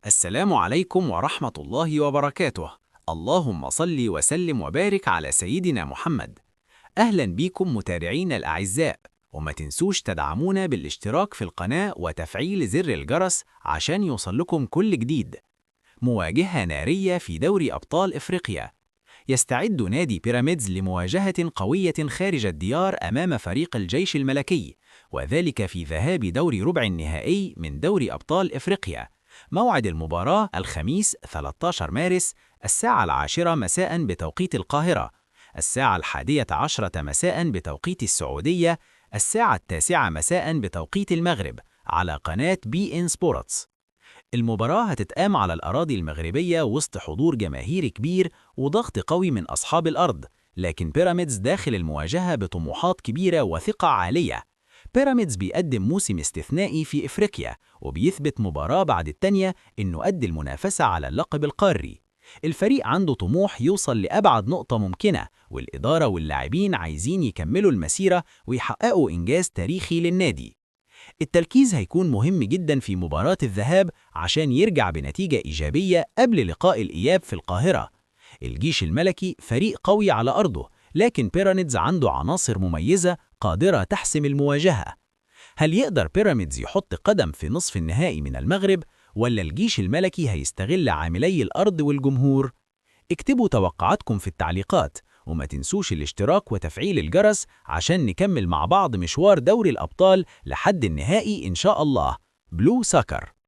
السلام عليكم ورحمة الله وبركاته. اللهم صل وسلم وبارك على سيدنا محمد. أهلا بيكم متابعينا الأعزاء، وما تنسوش تدعمونا بالاشتراك في القناة وتفعيل زر الجرس عشان يوصلكم كل جديد. مواجهة نارية في دوري أبطال إفريقيا. يستعد نادي بيراميدز لمواجهة قوية خارج الديار أمام فريق الجيش الملكي، وذلك في ذهاب دور ربع النهائي من دوري أبطال إفريقيا. موعد المباراة الخميس 13 مارس الساعة 10 مساء بتوقيت القاهرة، الساعة 11 مساء بتوقيت السعودية، الساعة 9 مساء بتوقيت المغرب على قناة بي إن سبورتس. المباراة هتتقام على الأراضي المغربية وسط حضور جماهيري كبير وضغط قوي من أصحاب الأرض، لكن بيراميدز داخل المواجهة بطموحات كبيرة وثقة عالية. بيراميدز بيقدم موسم استثنائي في إفريقيا، وبيثبت مباراة بعد التانية إنه قد المنافسة على اللقب القاري. الفريق عنده طموح يوصل لأبعد نقطة ممكنة، والإدارة واللاعبين عايزين يكملوا المسيرة ويحققوا إنجاز تاريخي للنادي. التركيز هيكون مهم جدا في مباراة الذهاب عشان يرجع بنتيجة إيجابية قبل لقاء الإياب في القاهرة. الجيش الملكي فريق قوي على أرضه، لكن بيراميدز عنده عناصر مميزة قادرة تحسم المواجهة. هل يقدر بيراميدز يحط قدم في نصف النهائي من المغرب، ولا الجيش الملكي هيستغل عاملي الأرض والجمهور؟ اكتبوا توقعاتكم في التعليقات، وما تنسوش الاشتراك وتفعيل الجرس عشان نكمل مع بعض مشوار دوري الأبطال لحد النهائي إن شاء الله. بلو ساكر.